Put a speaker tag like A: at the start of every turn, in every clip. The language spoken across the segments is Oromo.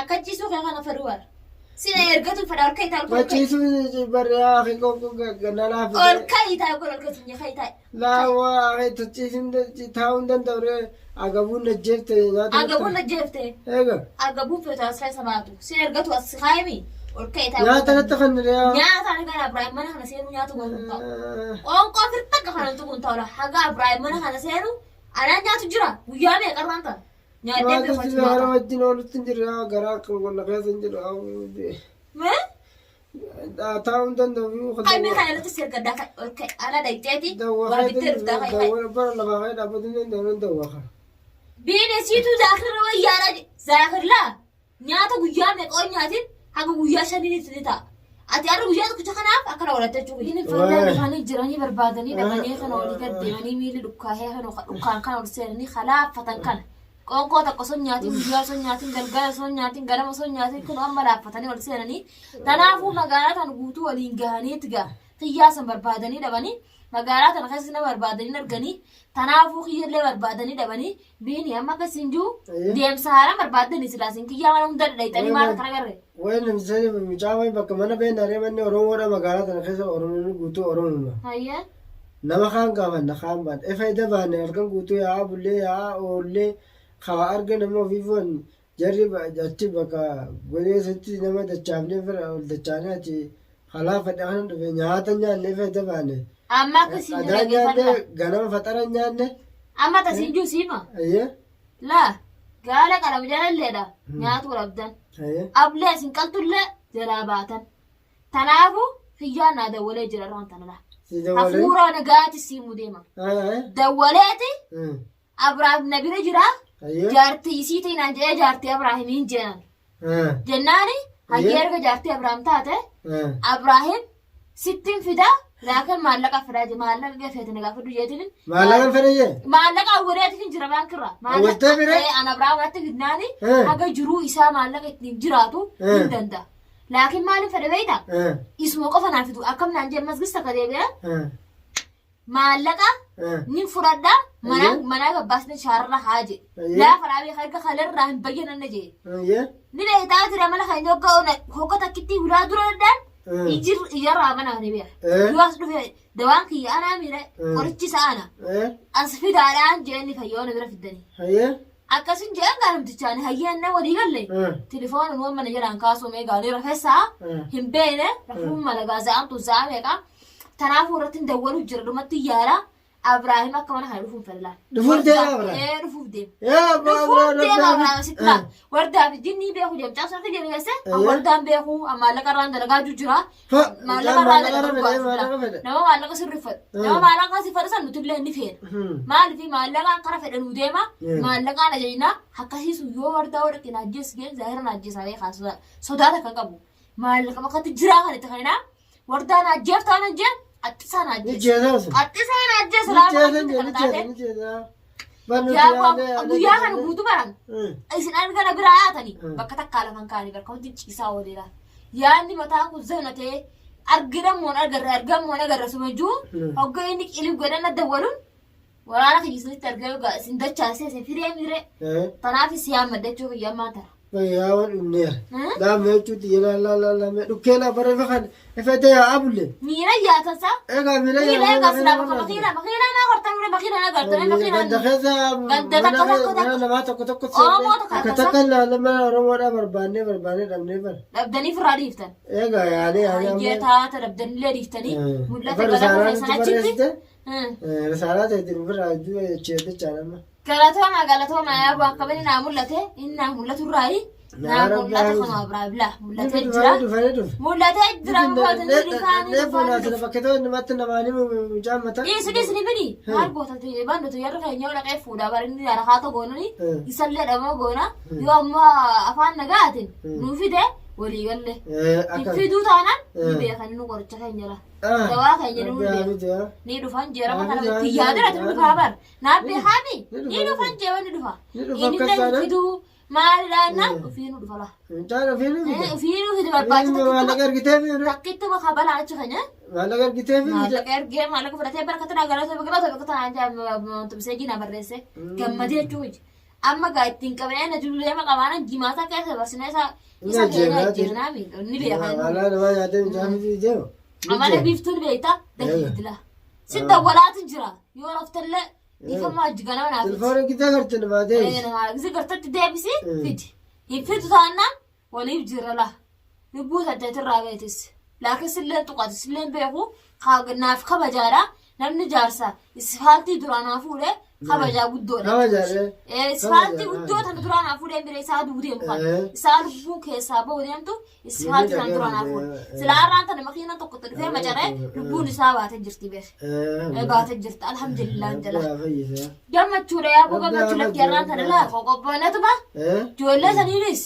A: Akka ciisuu kee kana fedhu bara. Sina ergatu fedha ol ka'i taa'u ol ka'i.
B: Machiisuu barriyaa akhi na
A: Ol
B: laafise.
A: ka'i taa'u ol ka'i ka'i taa'u.
B: Laa waa akhi tachiisuun taa'uu hin danda'u ree agabuun na jeefte nyaata.
A: Agabuun na jeefte.
B: Eega.
A: Agabuun feetu as keessa baatu. Sina ergatu as kaa'imi. Ol ka'i taa'u.
B: Nyaata natti kan ree.
A: Nyaata ani kana Abiraahim mana kana seenuu nyaata goonu hin ta'u. Qoonqoo firtakka kana tuqu hin ta'u. Haga Abiraahim mana kana seenu anaan nyaatu jira. Guyyaa meeqarraan ta'a. Nyaadhee
B: Nyaata
A: beeku achi
B: si haala
A: nyaata.
B: wajjin oolutti hin jirre garaa akka qonna keessa hin jiru.
A: Mee?
B: Taa'uu hin danda'u.
A: Qaamni kana irratti sirgaddaa kan ol ka'e ala dhaqxeeti waa bittee dhuftaa kan ka'e.
B: Bara lafaa ka'ee dhaabbatuu hin danda'u nan dawwaqa.
A: Biinesiitu zaakirra wayyaadha zaakirlaa nyaata guyyaa meeqa ol nyaatin haga guyyaa shaniitti ni ta'a. Ati har'a guyyaa tokkicha kanaaf akkana godhatte jechuudha.
C: Inni fannaan dhufanii jiranii barbaadanii dhabanii kana olii gad deemanii miilli dhukkaahee kan dhukkaan kan ol seenanii kalaaffatan kana. Qoonqoo tokko osoo hin nyaatin guyyaa osoo hin nyaatin galgala osoo hin nyaatin ganama osoo hin nyaatin kun amma laaffatanii ol seenanii tanaafuu magaalaa tan guutuu waliin gahaniit gaa kiyyaa san barbaadanii dhabanii magaalaa tana keessa nama barbaadanii arganii tanaafuu kiyyallee barbaadanii dhabanii biini amma akka isin jiru
B: Ayyee.
A: deemsa haaraa barbaaddanii silaa isin kiyyaa mana hunda dhadhayxanii maal akkana garre.
B: Wayi namticha mucaa wayi bakka mana beekna manni Oromoodha magaalaa tana keessa Oromoon guutuu Oromuma.
A: Hayyee.
B: Nama kaan gaafanna kaan baanne efa ida baanne halkan guutuu yaa'aa bullee yaa'aa oollee kaa arga nama ofii foon jarri achi bakka goleessatti nama dachaafnee fira ol dachaanee achi halaafadhe kana dhufe nyaata nyaanne efa ida baanne.
A: Amma akka isin jiru
B: Qadaa nyaanne
A: dhaggeeffadha.
B: ganama faxara nyaanne.
A: Amma tasiin jiru siima.
B: Ayyee.
A: Laa gaala qalamu jalalleedha nyaatu dhabdan.
B: Ayyee.
A: Ablee isin qaltullee jalaa baatan. Tanaafu kiyyaan naa dawwalee jira irraan tana laa.
B: Si dawwalee.
A: Hafuura nagaati siimuu deema.
B: Ayyee.
A: Dawwaleeti Abrahaam na bira jira.
B: Ayyee.
A: Jaartii isii ta'e naan jedhee jaartii Abrahaamiin jedhan. Jennaani hayyee erga jaartii Abrahaam taate Abrahaam sittin fida laakin maallaqa fidaa je maallaqa gafeete na gaafadhu jeetiin.
B: Maallaqa fedhe jee.
A: Maallaqa awwaleetiin jira baankirra.
B: Awwaltee bire?
A: An Abrahaam natti fidnaani
B: Eh.
A: haga jiruu isaa maallaqa ittiin jiraatu
B: Eh.
A: hin danda'a. Laakiin maaliin fedhe beektaa? Isuma qofa naa fidu akkam naan jee masgis takka deebi'ee maallaqa nin fudhadha manaa manaa gabbaasne shaarra haa jee.
B: Ayyee.
A: Laafa dhaabee harka kalarraa hin bayyananne jee. Ni beektaa jira mana kan hogga ona hogga takkitti hulaa dura dadhaan ijir ijarraa mana ni beeka. Yoo as dhufe dawaan kiyya anaa miira qorichi isaa ana. As fidaadhaan jee inni fayyoona bira fiddanii. Akkasin jedhan gaa namtichaan hayyee na walii galle. Tilifoona nuun mana jalaan kaasuu mee gaarii rafessaa hin beekne rafuun mala gaa za'aan tun za'a meeqa. Tanaafuu irratti hin dawwalu jira dhumatti yaala. Abraahim akka mana kana dhufuun fedha.
B: Dhufuuf deema Abrahaam?
A: Ee dhufuuf deema.
B: Yaa abbaa
A: Dhufuuf
B: Abrahaam
A: deema
B: Rabbi
A: Abrahaam sitti laa. Wardaa fi jinnii beeku deema. Caasuu akka jedhu keessa wardaan beeku maallaqa irraan dalagaa jira. Maallaqa irraa
B: Maallaqa
A: dalagaa
B: fedhe maallaqa fedhe.
A: Nama maallaqa sirri fedhu. Nama maallaqa si fedhu san nuti illee ni feena. Maaliif maallaqaan kara fedhe nu deema. Maallaqaan ajajna akkasiisu yoo wardaa warra na ajjeesu gee zaahira na ajjeesaa beekaa sodaata kan qabu. Maallaqa bakkatti jiraa kan itti kennaa. Wardaa na ajjeeftaa nan jee qaxxisaa na
B: Ni
A: ajjeesa.
B: jeesaa sun.
A: Qaxxisaa na ajjeesa
B: Ni
A: lafa
B: jeesaa
A: akkasitti
B: ni
A: kana taate.
B: jeesaa ni jeesaa. Barnoota
A: Yaa
B: yaadee
A: guyyaa kana guutuu baran isin argana biraa yaatanii bakka takkaa lafan kaanii bakka hundi ciisaa ooleera. Yaadni mataa kun zana ta'ee arginamoon agarra argamoon agarra suma jiru hogga inni qilib godhan adda waluun waraana kiyya isinitti argaa egaa isin dachaasee isin firee miiree tanaaf si yaammadha jechuu kiyya ammaan tana.
B: Yaa dhumneera. Laamee jechuutti yelaa laa laa laamee dhukkee laa bara ifa kan ifa ta'e haa abulle.
A: Miira yaatansa.
B: Egaa miira
A: Miira egaa silaa bakka makiina makiina naa hortan mure makiina naa gartanii makiina.
B: Ganda keessa
A: Ganda takka tokko
B: mana
A: takka.
B: namaa tokko tokko
A: Oromoo tokko
B: akka
A: akkasa.
B: takka ilaalla mana Oromoodhaa barbaannee barbaannee dhabnee bara.
A: Dhabdanii firraa dhiiftan.
B: Egaa yaadee yaadee
A: Hayyee taata dhabdanillee dhiiftanii mul'ata
B: Bara
A: galata
B: risaalaa
A: keessan
B: nutti
A: achitti.
B: barreessite risaalaa ta'e ofirraa hedduu jecha nama.
A: Galatooma galatooma yaa bu'aa akka bani naa mul'ate inni naa mul'atu irraayi naa mul'ata kanuma biraa bilaa mul'atee jira
B: Dhufanii dhufe.
A: mul'atee jira mul'atee dhufanii dhufanii
B: Bakka ta'e namatti namaanii mucaan mataa.
A: Dhiisi dhiisi ni bini maal goota bandu tu yarra keenya yoo dhaqee fuudha bari inni harakaata goonani isallee dhamoo goona yoo ammoo afaan nagaatiin nuu fide walii galle fiduu taanaan ni beekan nu qoricha keenya la dawaa keenya nu beekan ni dhufan jeerama kana itti yaadira tu dhufaa bar naa beekaami ni dhufan jeewa ni dhufa
B: Ni dhufa
A: inni
B: akkas
A: illee
B: taanaan.
A: fiduu maalidha jennaan ofii nu dhufa la
B: Mucaan ofii nu fide.
A: ofii nu fide barbaachisa
B: Maallaqa argitee fi
A: takkittuma kabalaa achi keenya
B: maallaqa argitee fi
A: maallaqa ergee maallaqa fudhatee barkata naa galata galata bakka tanaan tumsee jina barreesse gammadee jechuun hojii. Amma gaa ittiin qabnee na jiru deema qabaana jimaata keessa barsinee isa isa keenya ajjeefnaa ni beekan.
B: Alaa namaa nyaatee mucaa fi deema.
A: Amala biiftuun beektaa dafii dila. Si dawwalaatu jira yoo raftallee dhiifama hojii ganama naaf.
B: Telefoona gitaa garte namaa deebisi.
A: Gisi gartatti deebisi fidi. Hin fidu taanaan waliif jira laa. Lubbuu saddeetirraa beetis. Laakiin silleen tuqati silleen beeku naaf kabajaadha. Namni jaarsa isfaaltii duraa naa fuudhe kabajaa guddoodha.
B: Kabajaadha.
A: Isfaaltii guddoo tana duraa naa fuudhee bira isaa du'u deemu kan. Isaa lubbuu keessaa ba'u deemtu isfaaltii tana duraa naa fuudhe. Silaa har'aan tana makiinaan tokko itti dhufee macaree lubbuun isaa baatee jirti beer. Baatee jirti alhamdulillah jala. Gammachuudha yaa boo gammachuu lakki har'aan tana laa qoqobboonatuma ijoollee saniinis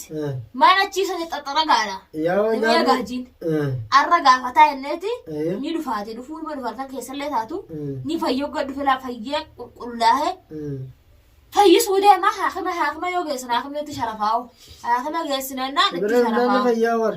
A: mana achiisanii xaxxara gaadha. Inni gaajiin. Arra gaafataa inneeti ni dhufaate dhufuu numa dhufaatan keessallee taatu ni fayyoo gad dhufe laa fayyee qulqullaa'ee fayyisuu deema haakima haakima yoo geessan haakimni itti sharafaa'u haakima geessinannaan itti
B: Bira nama
A: sharafaa'u.
B: fayyaa war.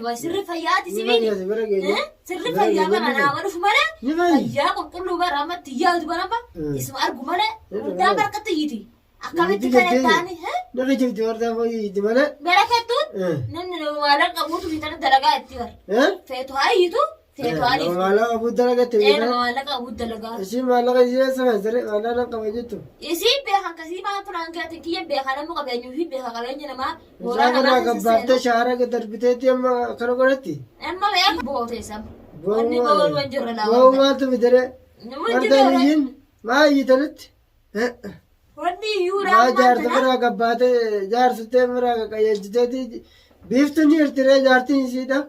A: Way sirri fayyaati
B: Ni
A: sibiini.
B: fayyaa bira geenya.
A: Sirri fayyaa bara nama dhufu malee
B: Ni fayyi.
A: fayyaa qulqulluu bara ammatti yaadu bara amma isuma argu malee guddaa barkatti iyyiti. Akkamitti kana taani
B: Nama jibti wardaa fayyi malee.
A: barakattuun namni nama maallaqa qabuutu bitanii dalagaa itti bara. Feetu haa iyyitu feetu haa dhiiftu.
B: Maallaqa qabuu dalagatte
A: Ee nama maallaqa qabuutu dalagaa.
B: Ishii maallaqa ishee eessa fayyadare maallaqa qaba jettu.
A: Isii beekan kasii maa turan keetti kiyya beekan namni qabeenyu fi beeka qabeenya namaa mooraa
B: Mucaa
A: namaa
B: kanaa
A: keessa
B: gabbaaftee
A: seenu.
B: shaara darbiteetti amma akkana godhatti.
A: Amma beeku booteessa. Wanni boonu hin jirre laa
B: Boo'u
A: wanta.
B: maaltu fidere?
A: Nama hin
B: Wardaan
A: jirre.
B: iyyiin maa iyyitanitti?
A: Wanni iyyuu
B: Maa
A: raammaan
B: jaarsa
A: tana.
B: biraa gabbaatee jaarsitee biraa qayyajjiteeti biiftuun ni hirtiree jaartiin isiidha.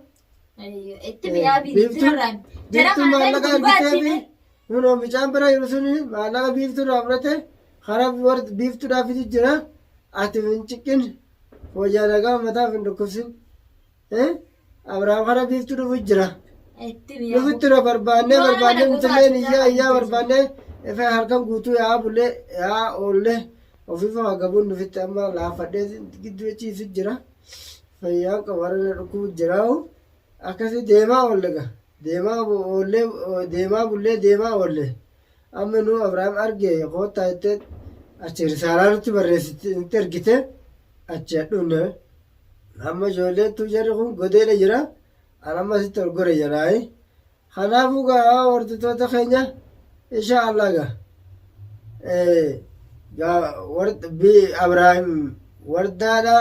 A: Itti mi'aa
B: Biiftuun
A: biiftuun Jara
B: biiftuun
A: kana
B: maallaqa
A: dhugaatii
B: argitee fi kunoo mucaan bira jiru sun maallaqa biiftuudhaaf fudhate karaa biiftuudhaaf fidu jira. Ati hin ciqqin hojii nagaa mataaf hin dhukkubsin. Abrahaam karaa biiftuu dhufu jira.
A: Itti mi'aa.
B: Dhufutti na barbaannee
A: Yoo nama
B: barbaannee
A: dhagu
B: nutilleen
A: taate
B: iyyaa iyyaa
A: jaalladhu.
B: barbaannee ifa halkan guutuu yaa bullee yaa oollee ofiif hagabuun nufitti amma laafadhee gidduu ciisu jira. Fayyaan qabarra na dhukkubu jiraa'u akkasii deemaa oolle ga deemaa oollee deemaa bullee deemaa oolle amma nu Abrahaam arge koottaa jettee achi risaalaa nutti barreessite nutti ergite achi hadhuunne amma ijoolleen tu jarri kun godeedha jira. An amma asitti ol gore jedhaayi. Kanaafuu gaa hordoftoota keenya insha Allah gaa gaa bi Abrahaam wardaadha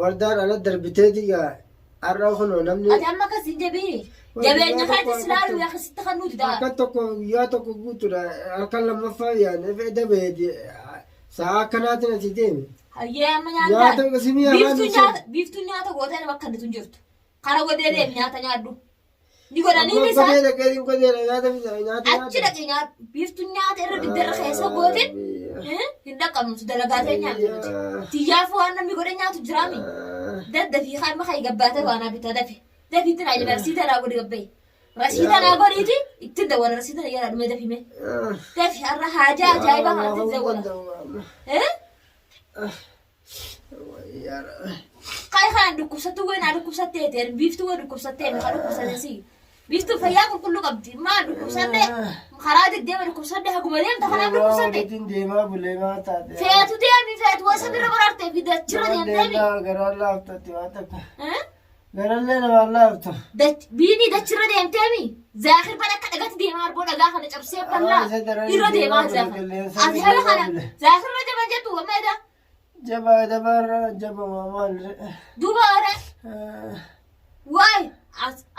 B: wardaan ala darbiteeti gaa har'a kunoo namni
A: Ati amma akkas hin jabiini. Jabeenya keetti silaalu yaa sitti kan nuti ta'a.
B: halkan tokko guyyaa tokko guutuudha halkan lammaffaa yaani dabeeti sa'a akkanaatiin asii deeme.
A: Hayyee amma
B: Nyaata
A: nyaata.
B: simii afaan
A: Biiftuun
B: ibsa.
A: nyaata biiftuun nyaata gootee nama akka hin jirtu. Kara godhee deemi nyaata nyaadhu. Ni godhanii ni
B: Godhee
A: isaan
B: dhaqee godhee nyaata nyaata
A: achi dhaqee nyaadhu. Biiftuun nyaata irra dibdarra keessa gootin hin dhaqqabnu dalagaa ta'e nyaannu nuti. Tiyyaafuu waan namni godhee nyaatu jiraami. Daddafii kan amma kan gabbaatee waan bitaa dafi. Dafiitti naa jedha rasiita naa godhi gabbaye. Rasiita naa godhiiti ittiin dawwala rasiita na jedha dhume dafime. Dafi har'a haajaa ajaa'ibaa kanatti dawwala. Kan kan dhukkubsattu wayi naa dhukkubsattee ta'e biiftuu wayi dhukkubsattee meeqa dhukkubsatte si. Biiftuu fayyaa qulqulluu qabdi maal dhukkubsatte karaa deddeema dhukkubsatte haguma deemta kanaaf dhukkubsatte.
B: Deemaa bulee maa taate.
A: Feetu deemi feetu wasa bira baraarte fi dachirra deemteemi.
B: Garaa laaftatti waan takka. Garallee namaan laaftu.
A: Biinii dachirra deemteemi. Zaakir bala akka dhagatti deemaa arboo dhagaa kana cabsee bal'aa irra deemaa zaakir. Ati haala kana zaakirra jaban jettu gammeedha.
B: Jabaa jabaarra jabama maal.
A: Duuba ara waay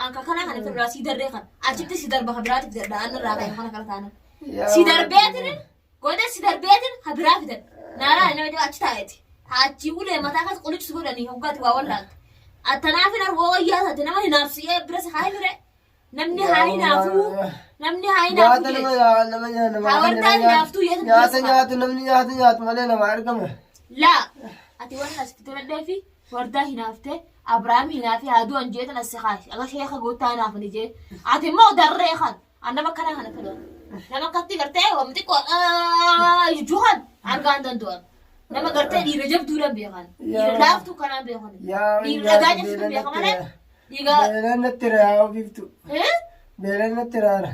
A: akka kana kana firraa sii darbee kan achitti si darba kan biraatiif jedha anna irraa kan kana kana taana. Si darbeetin godhe si darbeetin kan biraa fidan. Naaraa nama jaba achi taa'eeti. Achi ulee mataa kas qolichi godhanii hoggaati waa wallaalta. Attanaafin arboo wayyaa taate nama hinaafsi'ee bira si haa himire. Namni haa hinaafuu namni haa hinaafuu
B: Nyaata nama
A: jeeti.
B: yaa nama nyaata nama
A: Haa wardaan hinaaftuu yeetu
B: nyaata nyaatu namni nyaata nyaatu malee nama argama.
A: Laa ati waan asitti toladhee fi wardaa hinaaftee Abrahaam hinaafee haa du'an jeetan as kaasi akka sheeka goottaa hinaafani jee ati immoo darree kan an nama akkana kana fedhan nama akkatti gartee wamti xiqqoo jechuu kan argaa hin danda'an nama gartee dhiira jabduudhaan beekan dhiira laaftuu kanaan beekan dhiira dhagaa jabsuun beekan malee dhiiga
B: Beelaan natti rayaa ofiiftu. Beelaan natti raara.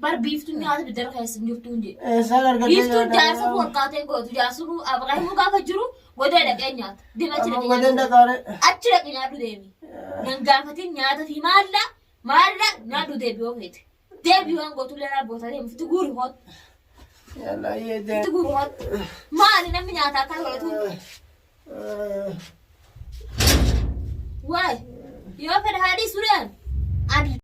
A: Bar biiftuun nyaata biddara keessa hin jirtu hin jedhe.
B: Eessaan argattee
A: Biiftuun
B: nyaata?
A: jaarsa walqaatee gootu jaarsuun Abrahiimuu gaafa jiru godee dhaqee nyaata. Deemi achi
B: Amma
A: dhaqee
B: godeen
A: nyaadhu.
B: dhaqaare.
A: Achi dhaqee nyaadhu deemi. Nan gaafatin nyaata fi maalla maalla nyaadhu deebi yoo feete. Deebi waan gootu illee boota deemi fitti guuri hoot.
B: Yallaa yeedee.
A: Fitti guuri hoot. Maali namni nyaata akkana godhatu? Waay yoo fedhe haadhi sureen.